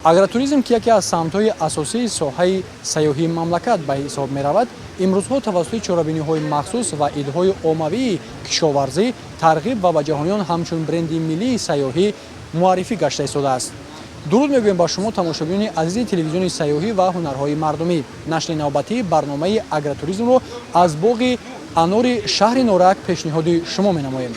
Агротуризм, ки яке аз самтҳои асосии соҳаи сайёҳии мамлакат ба ҳисоб меравад, имрӯзҳо тавассути чорабиниҳои махсус ва идҳои оммавии кишоварзӣ тарғиб ва ба ҷаҳониён ҳамчун бренди миллии сайёҳӣ муаррифӣ гашта истодааст. Дуруд мегӯем ба шумо, тамошобинони азизи телевизиони сайёҳӣ ва ҳунарҳои мардумӣ. Нашри навбатии барномаи агротуризмро аз боғи анори шаҳри Норак пешниҳоди шумо менамоем.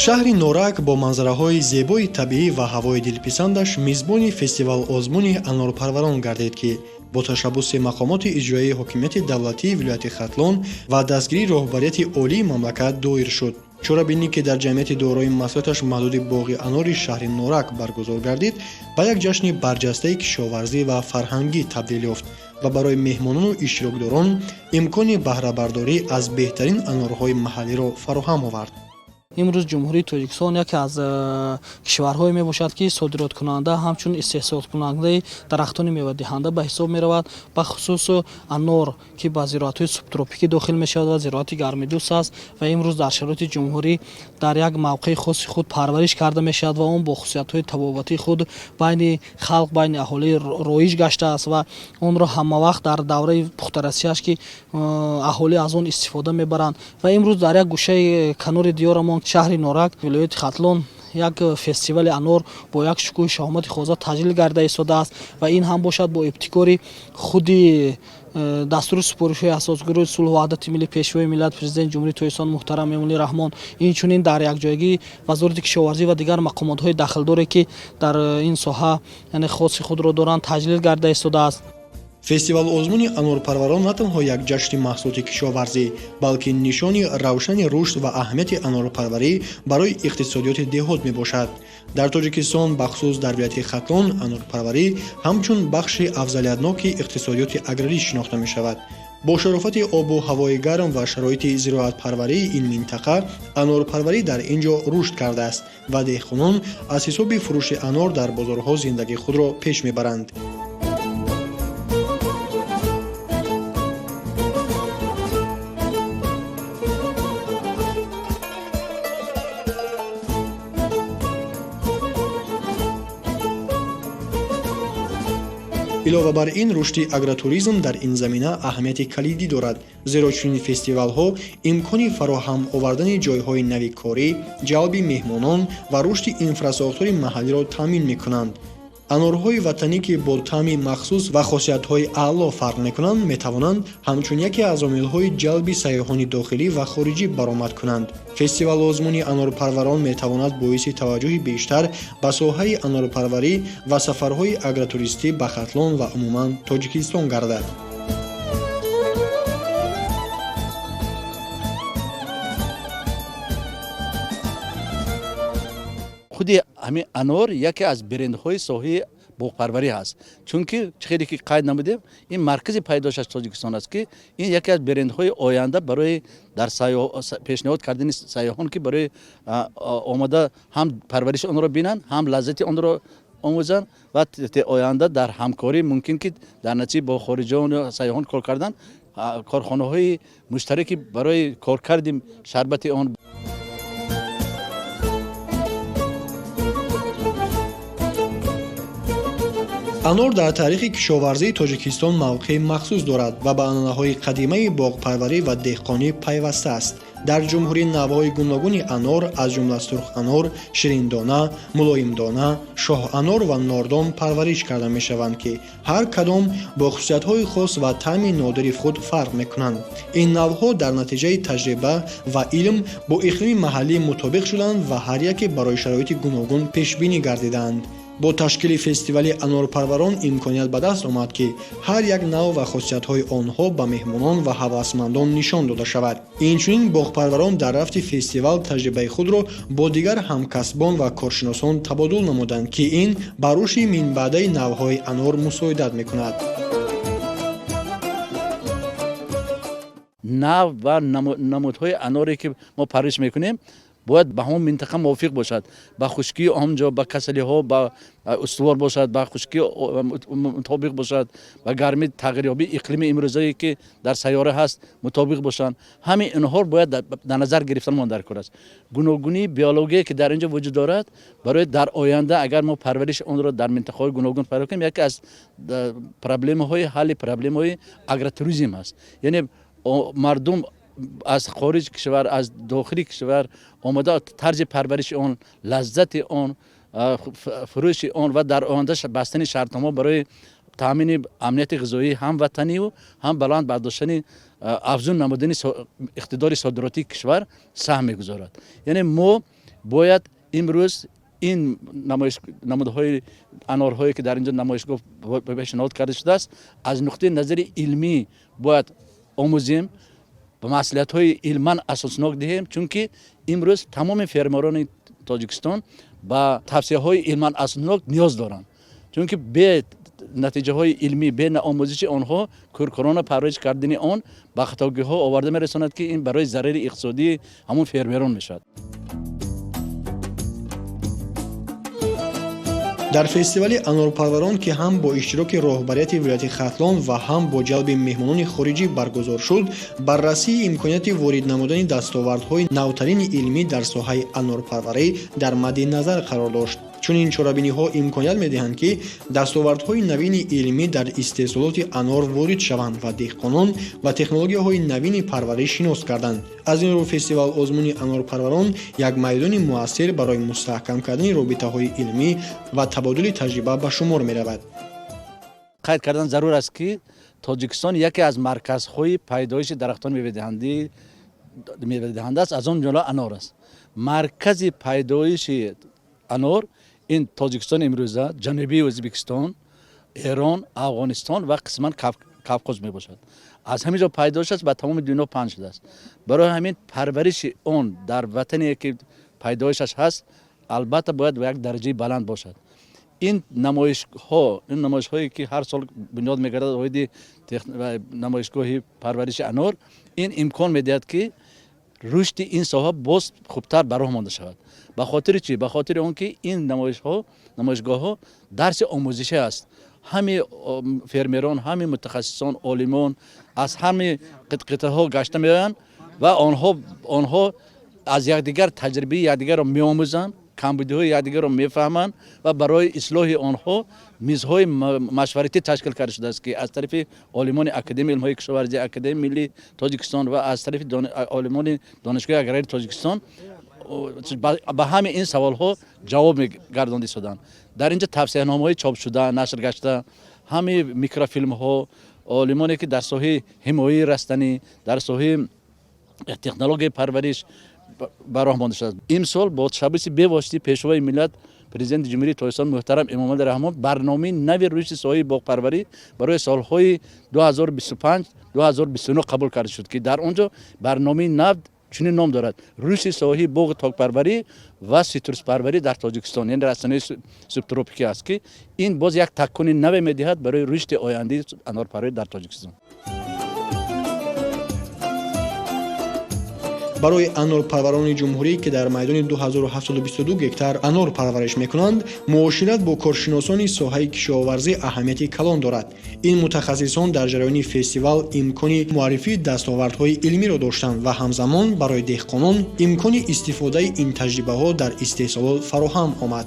Шаҳри Норак бо манзараҳои зебои табиӣ ва ҳавои дилписандаш мизбони фестивал-озмуни анорпарварон гардид, ки бо ташаббуси мақомоти иҷроияи ҳокимияти давлатии вилояти Хатлон ва дастгирии роҳбарияти олии мамлакат доир шуд. Чорабинӣ, ки дар ҷамъияти дорои масъулияташ маҳдуди боғи анори шаҳри Норак баргузор гардид, ба як ҷашни барҷастаи кишоварзӣ ва фарҳангӣ табдил ёфт ва барои меҳмонону иштирокдорон имкони баҳрабардорӣ аз беҳтарин анорҳои маҳаллиро фароҳам овард. Имрӯз Ҷумҳурии Тоҷикистон яке аз кишварҳое мебошад, ки содироткунанда, ҳамчун истеҳсолкунандаи дарахтони мевадиҳанда ба ҳисоб меравад, бахусус анор, ки ба зироатҳои субтропикӣ дохил мешавад ва зироати гармидӯст аст ва имрӯз дар шароити ҷумҳурӣ дар як мавқеи хоси худ парвариш карда мешавад ва он бо хусусиятҳои табобатии худ байни халқ, байни аҳолӣ роиҷ гаштааст ва онро ҳамавақт дар давраи пухтарасиаш, ки аҳолӣ аз он истифода мебаранд. Ва имрӯз дар як гӯшаи канори диёрамон, шаҳри Норак, вилояти Хатлон, як фестивали анор бо як шукӯҳи шаҳомати хоза таҷлил гарда истодааст ва ин ҳам бошад бо ибтикори худи дастури супоришҳои асосгузори сулҳу ваҳдати миллӣ, Пешвои миллат, Президенти Ҷумҳурии Тоҷикистон муҳтарам Эмомалӣ Раҳмон, инчунин дар якҷоягии Вазорати кишоварзӣ ва дигар мақомотҳои дахлдоре, ки дар ин соҳа, яъне, хоси худро доранд, таҷлил гарда истодааст. Фестивал-озмуни анорпарварон на танҳо як ҷашни маҳсулоти кишоварзӣ, балки нишони равшани рушд ва аҳамияти анорпарварӣ барои иқтисодиёти деҳот мебошад. Дар Тоҷикистон, бахусус дар вилояти Хатлон, анорпарварӣ ҳамчун бахши афзалиятноки иқтисодиёти аграрӣ шинохта мешавад. Бо шарофати обу ҳавои гарм ва шароити зироатпарварии ин минтақа, анорпарварӣ дар ин ҷо рушд кардааст ва деҳқонон аз ҳисоби фурӯши анор дар бозорҳо зиндагии худро пеш мебаранд. Илова бар ин, рушди агротуризм дар ин замина аҳамияти калидӣ дорад, зеро чунин фестивалҳо имкони фароҳам овардани ҷойҳои нави корӣ, ҷалби меҳмонон ва рушди инфрасохтори маҳаллиро таъмин мекунанд. Анорҳои ватанӣ, ки бо таъми махсус ва хосиятҳои аъло фарқ мекунанд, метавонанд ҳамчун яке аз омилҳои ҷалби сайёҳони дохилӣ ва хориҷӣ баромад кунанд. Фестивал-озмуни анорпарварон метавонад боиси таваҷҷӯҳи бештар ба соҳаи анорпарварӣ ва сафарҳои агротуристӣ ба Хатлон ва умуман Тоҷикистон гардад. Худи ҳамин анор яке аз брендҳои соҳаи боғпарварӣ ҳаст, чунки хеле ки қайд намудем, ин маркази пайдоишаш Тоҷикистон аст, ки ин яке аз брендҳои оянда барои дар пешниҳод кардани сайёҳон, ки барои омада ҳам парвариши онро бинанд, ҳам лаззати онро омӯзанд ва оянда дар ҳамкорӣ мумкин ки дар натиҷаи бо хориҷиён сайёҳон кор кардан корхонаҳои муштараки барои коркарди шарбати он. Анор дар таърихи кишоварзии Тоҷикистон мавқеи махсус дорад ва ба анъанаҳои қадимаи боғпарварӣ ва деҳқонӣ пайваста аст. Дар ҷумҳурӣ навъҳои гуногуни анор, аз ҷумла сурханор, шириндона, мулоимдона, шоҳанор ва нордон парвариш карда мешаванд, ки ҳар кадом бо хусусиятҳои хос ва таъми нодири худ фарқ мекунанд. Ин навъҳо дар натиҷаи таҷриба ва илм бо иқлими маҳаллӣ мутобиқ шуданд ва ҳар яке барои шароити гуногун пешбинӣ гардидаанд. Бо ташкили фестивали анорпарварон имконият ба даст омад, ки ҳар як навъ ва хосиятҳои онҳо ба меҳмонон ва ҳавасмандон нишон дода шавад. Инчунин боғпарварон дар рафти фестивал таҷрибаи худро бо дигар ҳамкасбон ва коршиносон табодул намуданд, ки ин ба рушди минбаъдаи навъҳои анор мусоидат мекунад. Нав ва намудҳои аноре, ки мо парвариш мекунем, бояд ба ҳамон минтақа мувофиқ бошад, ба хушкии он ҷо, ба касалиҳо ба устувор бошад, ба хушкӣ мутобиқ бошад, ба гармӣ, тағйирёбии иқлими имрӯзае, ки дар сайёра ҳаст, мутобиқ бошанд. Ҳамин инҳо бояд дар назар гирифтан дар кор аст. Гуногунии биологие, ки дар ин ҷо вуҷуд дорад, барои дар оянда агар мо парвариши онро дар минтақаҳои гуногун пайдо кунем, яке аз проблемаҳои ҳалли проблемаҳои агротуризм аст. Яъне мардум аз хориҷ кишвар, аз дохили кишвар омода, тарзи парвариши он, лаззати он, фурӯши он ва дар оянда бастани шартнома барои таъмини амнияти ғизоии ҳам ватанию, ҳам баланд бардоштани, афзун намудани иқтидори содиротии кишвар саҳм мегузорад. Яъне мо бояд имрӯз ин намудҳои анорҳое, ки дар ин ҷо намоишгоҳ пешниҳод карда шудааст, аз нуқтаи назари илмӣ бояд омӯзем, ба маслиҳатҳои илман асоснок диҳем, чунки имрӯз тамоми фермерони Тоҷикистон ба тавсияҳои илман асоснок ниёз доранд, чунки бе натиҷаҳои илмӣ, бе омӯзиши онҳо кӯркӯрона парвариш кардани он ба хатогиҳо оварда мерасонад, ки ин барои зарари иқтисодии ҳамон фермерон мешавад. Дар фестивали анорпарварон, ки ҳам бо иштироки роҳбарияти вилояти Хатлон ва ҳам бо ҷалби меҳмонони хориҷӣ баргузор шуд, баррасии имконияти ворид намудани дастовардҳои навтарини илмӣ дар соҳаи анорпарварӣ дар мадди назар қарор дошт. Чунин чорабиниҳо имконият медиҳанд, ки дастовардҳои навини илмӣ дар истеҳсолоти анор ворид шаванд ва деҳқонон ба технологияҳои навини парвариш шинос карданд. Аз ин рӯ фестивал озмуни анорпарварон як майдони муассир барои мустаҳкам кардани робитаҳои илмӣ ва табодули таҷриба ба шумор меравад. Қайд кардан зарур аст, ки Тоҷикистон яке аз марказҳои пайдоиши дарахтони мевадиҳанда аст, аз он ҷумла анор аст. Маркази пайдоиши анор ин Тоҷикистони имрӯза, ҷанубии Ӯзбекистон, Эрон, Афғонистон ва қисман Кавқоз мебошад. Аз ҳамин ҷо пайдо шудааст, ба тамоми дунё паҳн шудааст. Барои ҳамин парвариши он дар ватане, ки пайдоишаш ҳаст, албатта бояд ба як дараҷаи баланд бошад. Ин намоишҳо, ин намоишҳое, ки ҳар сол бунёд мегардад оиди намоишгоҳи парвариши анор, ин имкон медиҳад, ки рушди ин соҳа боз хубтар ба роҳ монда шавад. Ба хотири чӣ? Ба хотири он ки ин намоишҳо, намоишгоҳҳо дарси омӯзишӣ аст. Ҳами фермерон, ҳами мутахассисон, олимон аз ҳами қитъаҳо гашта меоянд ва онҳо аз якдигар таҷрибаи якдигарро меомӯзанд, камбудиҳои якдигарро мефаҳманд ва барои ислоҳи онҳо мизҳои машваратӣ ташкил карда шудааст, ки аз тарафи олимони Академияи илмҳои кишоварзӣ, Академияи миллии Тоҷикистон ва аз тарафи олимони Донишгоҳи аграрии Тоҷикистон ба ҳамаи ин саволҳо ҷавоб мегардонда истоданд. Дар ин ҷо тавсияномаҳои чопшуда, нашр гашта, ҳамаи микрофилмҳо, олимоне, ки дар соҳаи ҳимояи растанӣ, дар соҳаи технологияи парвариш ба роҳ монда шудааст. Имсол бо ташаббуси бевоситаи Пешвои миллат, Президенти Ҷумҳурии Тоҷикистон муҳтарам Эмомалӣ Раҳмон барномаи нави рушди соҳаи боғпарварӣ барои солҳои 2025-2029 қабул карда шуд, ки дар он ҷо барномаи нав чунин ном дорад: рушди соҳаи боғу токпарварӣ ва ситруспарварӣ дар Тоҷикистон, яъне растаниҳои субтропикӣ аст, ки ин боз як такони наве медиҳад барои рушди ояндаи анорпарварӣ дар Тоҷикистон. Барои анорпарварони ҷумҳурӣ, ки дар майдони 2722 гектар анор парвариш мекунанд, муошират бо коршиносони соҳаи кишоварзӣ аҳамияти калон дорад. Ин мутахассисон дар ҷараёни фестивал имкони муаррифии дастовардҳои илмиро доштанд ва ҳамзамон барои деҳқонон имкони истифодаи ин таҷрибаҳо дар истеҳсолот фароҳам омад.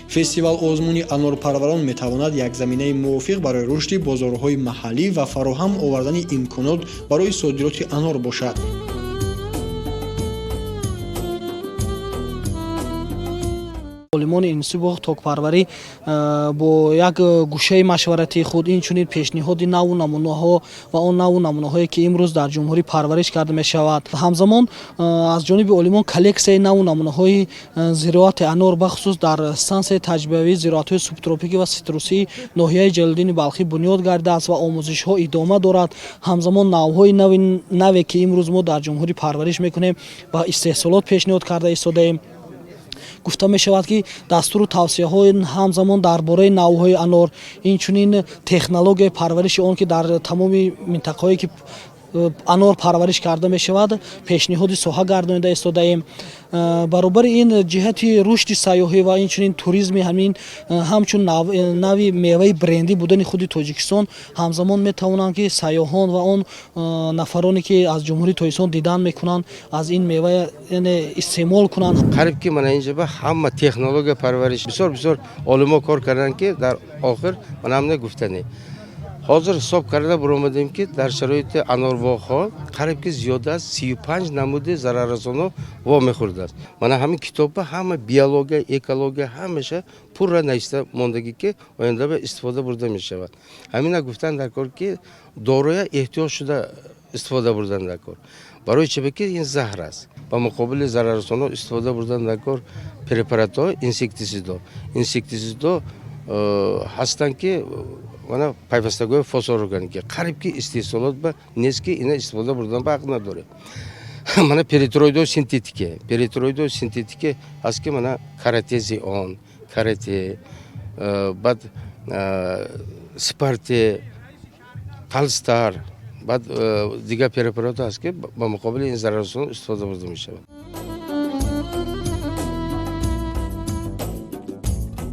Фестивал озмуни анорпарварон метавонад як заминаи мувофиқ барои рушди бозорҳои маҳаллӣ ва фароҳам овардани имконот барои содироти анор бошад. Олимони институти боғ токпарварӣ бо як гӯшаи машваратии худ, инчунин пешниҳоди наву намунаҳо ва он наву намунаҳое, ки имрӯз дар ҷумҳурӣ парвариш карда мешавад, ҳамзамон аз ҷониби олимон коллексияи наву намунаҳои зироати анор, бахусус дар стансияи таҷрибавии зироатҳои субтропикӣ ва ситрусии ноҳияи Ҷалолиддини Балхӣ бунёд гардидааст ва омӯзишҳо идома дорад. Ҳамзамон навъҳои наве, ки имрӯз мо дар ҷумҳурӣ парвариш мекунем, ба истеҳсолот пешниҳод карда истодаем. Гуфта мешавад, ки дастуру тавсияҳои ҳамзамон дар бораи навъҳои анор, инчунин технологияи парвариши он, ки дар тамоми минтақаҳое, ки Анор парвариш карда мешавад, пешниҳоди соҳа гардонида истодаем. Баробари ин, ҷиҳати рушди сайёҳӣ ва инчунин туризми ҳамин ҳамчун нави меваи брендӣ будани худи Тоҷикистон, ҳамзамон метавонанд, ки сайёҳон ва он нафароне, ки аз Ҷумҳурии Тоҷикистон дидан мекунанд, аз ин мева, яъне, истеъмол кунанд. Қариб ки мана инҷа ба ҳама технология парвариш бисёр бисёр олимо кор карданд, ки дар охир мана ҳамина гуфтанӣ. Ҳозир ҳисоб карда баромадем, ки дар шароити анорбоғҳо қариб ки зиёда аз 35 намуди зараррасоно вомехӯрдааст. Мана ҳамин китобба ҳама биология, экология, ҳамаша пурра нависта мондагӣ, ки оянда ба истифода бурда мешавад. Ҳамина гуфтан дар кор, ки дороя эҳтиёҷ шуда истифода бурдан дар кор. Барои чиба ки ин заҳр аст, ба муқобили зараррасоно истифода бурдан дар кор препаратҳо, инсектисидҳо ҳастанд, ки мана пайвастагиҳои фосфорорганикӣ қариб ки истеҳсолот ба нест, ки ина истифода бурдан ба ҳақ надорем. Мана пиретроидҳои синтетикӣ, пиретроидҳои синтетикӣ ҳаст, ки мана Каратези, он Карате, баъд Спарте, Талстар, баъд дигар препаратҳо ҳаст, ки ба муқобили ин зараррасон истифода бурда мешавад.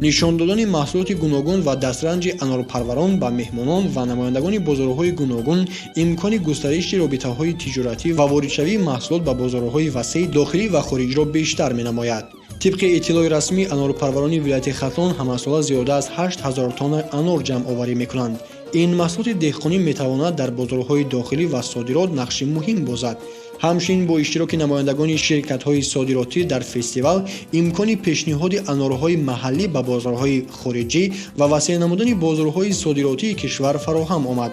Нишон додани маҳсулоти гуногун ва дастранҷи анорпарварон ба меҳмонон ва намояндагони бозорҳои гуногун имкони густариши робитаҳои тиҷоратӣ ва воридшавии маҳсулот ба бозорҳои васеи дохилӣ ва хориҷиро бештар менамояд. Тибқи иттилои расмӣ, анорпарварони вилояти Хатлон ҳамасола зиёда аз 8000 тонна анор ҷамъоварӣ мекунанд. Ин маҳсулоти деҳқонӣ метавонад дар бозорҳои дохилӣ ва содирот нақши муҳим бозад. Ҳамчунин, бо иштироки намояндагони ширкатҳои содиротӣ дар фестивал имкони пешниҳоди анорҳои маҳаллӣ ба бозорҳои хориҷӣ ва васеъ намудани бозорҳои содиротии кишвар фароҳам омад.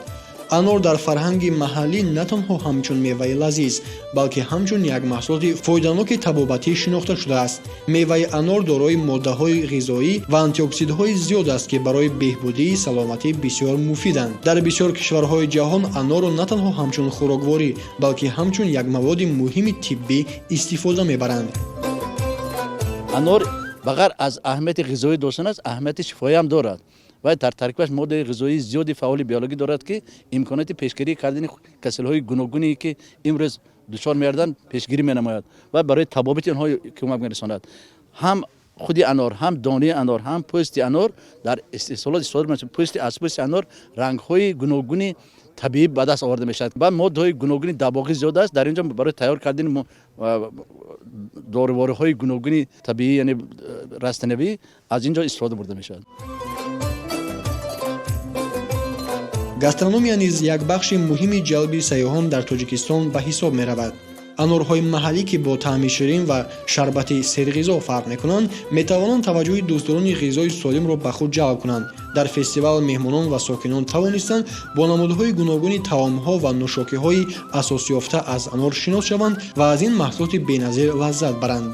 Анор дар фарҳанги маҳаллӣ на танҳо ҳамчун меваи лазиз, балки ҳамчун як маҳсулоти фоиданоки табобатӣ шинохта шудааст. Меваи анор дорои моддаҳои ғизоӣ ва антиоксидҳои зиёд аст, ки барои беҳбудии саломатӣ бисёр муфиданд. Дар бисёр кишварҳои ҷаҳон анорро на танҳо ҳамчун хӯрокворӣ, балки ҳамчун як маводи муҳими тиббӣ истифода мебаранд. Анор ба ғайр аз аҳамияти ғизоӣ доштан аст, аҳамияти шифоӣ ҳам дорад ва дар таркибаш моддаи ғизоии зиёди фаъоли биологӣ дорад, ки имконияти пешгирӣ кардани касалиҳои гуногуне, ки имрӯз дучор мегарданд, пешгирӣ менамояд ва барои табобати онҳо кӯмак мерасонад. Ҳам худи анор, ҳам донаи анор, ҳам пӯсти анор дар истеҳсолот истифода мешавад. Пӯсти аз пӯсти анор рангҳои гуногуни табиӣ ба даст оварда мешавад ва моддаҳои гуногуни дабоғӣ зиёд аст. Дар ин ҷо барои тайёр кардани дорувориҳои гуногуни табиӣ, яъне растанавӣ, аз ин ҷо истифода бурда мешавад. Гастрономия низ як бахши муҳими ҷалби сайёҳон дар Тоҷикистон ба ҳисоб меравад. Анорҳои маҳаллӣ, ки бо таъми ширин ва шарбати серғизо фарқ мекунанд, метавонанд таваҷҷӯҳи дӯстдорони ғизои солимро ба худ ҷалб кунанд. Дар фестивал меҳмонон ва сокинон тавонистанд бо намудҳои гуногуни таомҳо ва нӯшокиҳои асосёфта аз анор шинос шаванд ва аз ин маҳсулоти беназир лаззат баранд.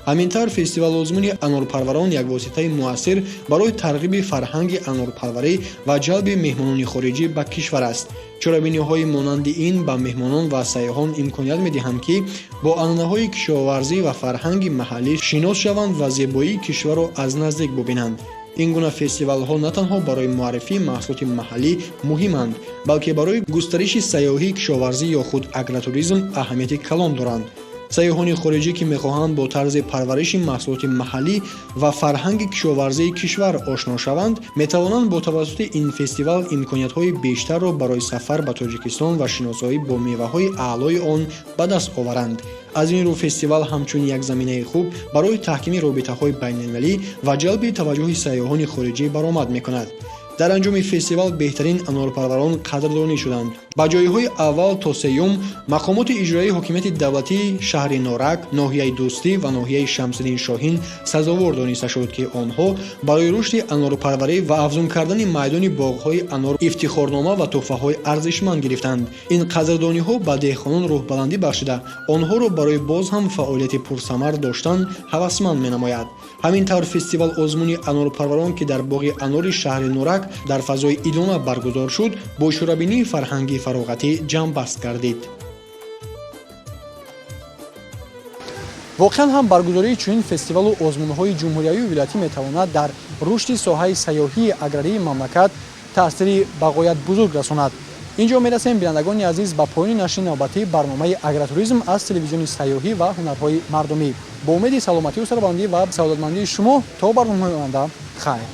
Ҳамин тавр, фестивал-озмуни анорпарварон як воситаи муассир барои тарғиби фарҳанги анорпарварӣ ва ҷалби меҳмонони хориҷӣ ба кишвар аст. Чорабиниҳои монанди ин ба меҳмонон ва сайёҳон имконият медиҳанд, ки бо анъанаҳои кишоварзӣ ва фарҳанги маҳаллӣ шинос шаванд ва зебоии кишварро аз наздик бубинанд. Ин гуна фестивалҳо на танҳо барои муаррифии маҳсулоти маҳаллӣ муҳиманд, балки барои густариши сайёҳии кишоварзӣ ё худ агротуризм аҳамияти калон доранд. Сайёҳони хориҷӣ, ки мехоҳанд бо тарзи парвариши маҳсулоти маҳаллӣ ва фарҳанги кишоварзии кишвар ошно шаванд, метавонанд бо тавассути ин фестивал имкониятҳои бештарро барои сафар ба Тоҷикистон ва шиносоӣ бо меваҳои аълои он ба даст оваранд. Аз ин рӯ, фестивал ҳамчун як заминаи хуб барои таҳкими робитаҳои байналмилалӣ ва ҷалби таваҷҷӯҳи сайёҳони хориҷӣ баромад мекунад. Дар анҷоми фестивал беҳтарин анорпарварон қадрдонӣ шуданд. Ба ҷойҳои аввал то сеюм мақомоти иҷроияи ҳокимияти давлатии шаҳри Норак, ноҳияи Дӯстӣ ва ноҳияи Шамсиддин Шоҳин сазовор дониста шуд, ки онҳо барои рушди анорпарварӣ ва афзун кардани майдони боғҳои анор ифтихорнома ва тӯҳфаҳои арзишманд гирифтанд. Ин қадрдониҳо ба деҳқонон рӯҳбаландӣ бахшида, онҳоро барои боз ҳам фаъолияти пурсамар доштан ҳавасманд менамояд. Ҳамин тавр, фестивал озмуни анорпарварон, ки дар боғи анори шаҳри Норак дар фазои идона баргузор шуд, бо чорабинии фарҳангии фароғатӣ ҷамъбаст гардид. Воқеан ҳам, баргузории чунин фестивалу озмунҳои ҷумҳуриявию вилоятӣ метавонад дар рушди соҳаи сайёҳии аграрии мамлакат таъсири бағоят бузург расонад. Инҷо мерасем, бинандагони азиз, ба поёни нашри навбатии барномаи «Агротуризм» аз телевизиони сайёҳӣ ва ҳунарҳои мардумӣ. Бо умеди саломатию сарбаландӣ ва саодатмандии шумо то барномаҳои оянда, хайр.